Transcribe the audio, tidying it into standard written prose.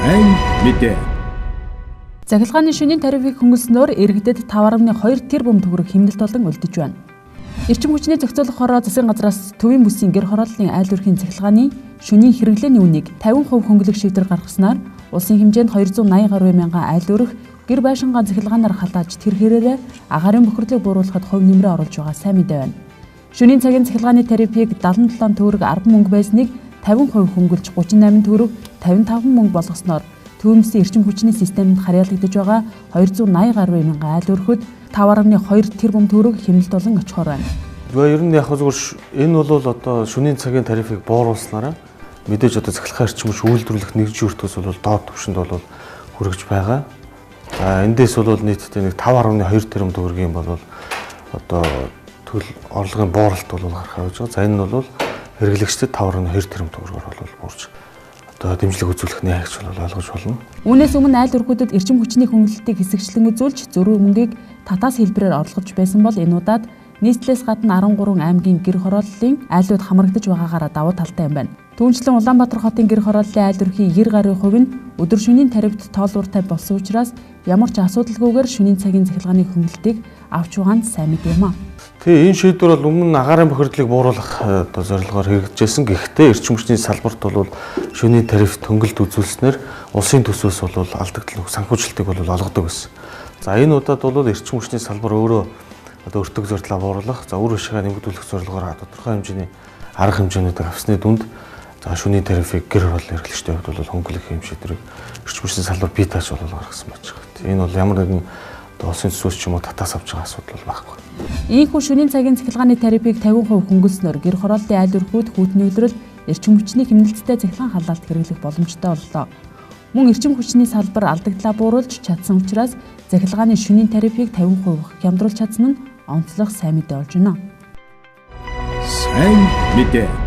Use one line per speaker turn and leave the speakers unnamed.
Сайн мэдээ.
Цахилгааны шөнийн тарифыг хөнгөлснөөр иргэдэд 5.2 тэрбум төгрөг хэмнэлт болон үлдэж байна. Эрчим хүчний зохицуулах хороо засгийн газраас төвийн бүсийн гэр хорооллын айл өрхийн цахилгааны шөнийн хэрэглээний үнийг 50% хөнгөлөх шийдвэр гаргаснаар улсын хэмжээнд 280 гаруй мянган айл өрх гэр байшингаа цахилгаанаар халааж тэр хэрээрээ агаарын бохирдлыг бууруулахад хувь нэмрээ оруулж байгаа сайн мэдээ байна. Шөнийн цагийн цахилгааны тарифыг 77 төгрөг 10 мөнгө байсныг 50% хөнгөлж 38 төгрөг 55 мөнгө болгосноор төвийн бүсийн эрчим хүчний системд харьяалагдаж байгаа 280 гаруй мянган айл өрхөд 5.2 тэрбум төгрөг хэмнэлт болон очихоор байна.
Ер нь яг зүгээр энэ бол одоо шөнийн цагийн тарифыг бууруулснараа мэдээж одоо цахилгаан эрчим хүч үйлдвэрлэх нэгжийн өртгөөс бол доод түвшинд бол хүрэж байгаа. За эндээс бол нийтдээ нэг 5.2 тэрбум төгрөгийн бол одоо төл орлогын бууралт бол гарах гэж байгаа. За энэ нь бол хэрэглэгчдэд 5.2 тэрбум төгрөгөөр бол буурч одоо дэмжлэг үзүүлэх нэ гэж бол ойлгож болно.
Үүнээс өмнө айл өрхүүдэд эрчим хүчний хөнгөлөлтийг хэсэгчлэн үзүүлж зөрүү мөнгийг татаас хэлбэрээр орлогож байсан бол энэ удаад нийслэлээс гадна 13 аймгийн гэр хорооллын айлууд хамрагдаж байгаагаараа давуу талтай юм байна. Түүнчлэн Улаанбаатар хотын гэр хорооллын айл өрхийн 90 гаруй хувь нь өдөр шөнийн тарифт тоолууртай болсон учраас ямар ч асуудалгүйгээр шөнийн цагийн цахилгааны хөнгөлөлтийг авч байгаа нь сайн мэдээ юм аа.
Тэгээ энэ шийдвэр бол өмнө агаарын бохирдлыг бууруулах одоо зорилгоор хэрэгжижсэн. Гэхдээ эрчим хүчний салбарт бол шөнийн тарифт хөнгөлөлт үзүүлснээр улсын төсвөөс бол алдагдал санхүүжилтийг бол олгодог байсан. За энэ удаад бол эрчим хүчний салбар өөрөө одоо өртөг зорилгоо бууруулах, за үр ашигаа нэмэгдүүлэх зорилгоор тодорхой хэмжээний арга хэмжээнүүдийг авсны дүнд за шөнийн тарифыг гэр хорооллын хэрэглэгчдийн хувьд бол хөнгөлөх юм шийдвэрийг эрчим хүчний салбар бие дааж бол гаргасан байж байгаа. Энэ бол ямар нэгэн улсын төсвөөс ч юм уу татаас авч байгаа асуудал бол байхгүй.
Ийхүү шөнийн цагийн цахилгааны тарифыг 50% хөнгөлснөөр гэр хорооллын айл өрхүүд хүүтний улирал эрчим хүчний хэмнэлттэй цахилгаан халаалт хэрэглэх боломжтой боллоо. Мөн эрчим хүчний салбар алдагдлаа бууруулж чадсан учраас цахилгааны шөнийн тарифыг 50% хямдруулж чадсан нь онцлог сайн мэдээ болж байна.
Сайн мэдээ.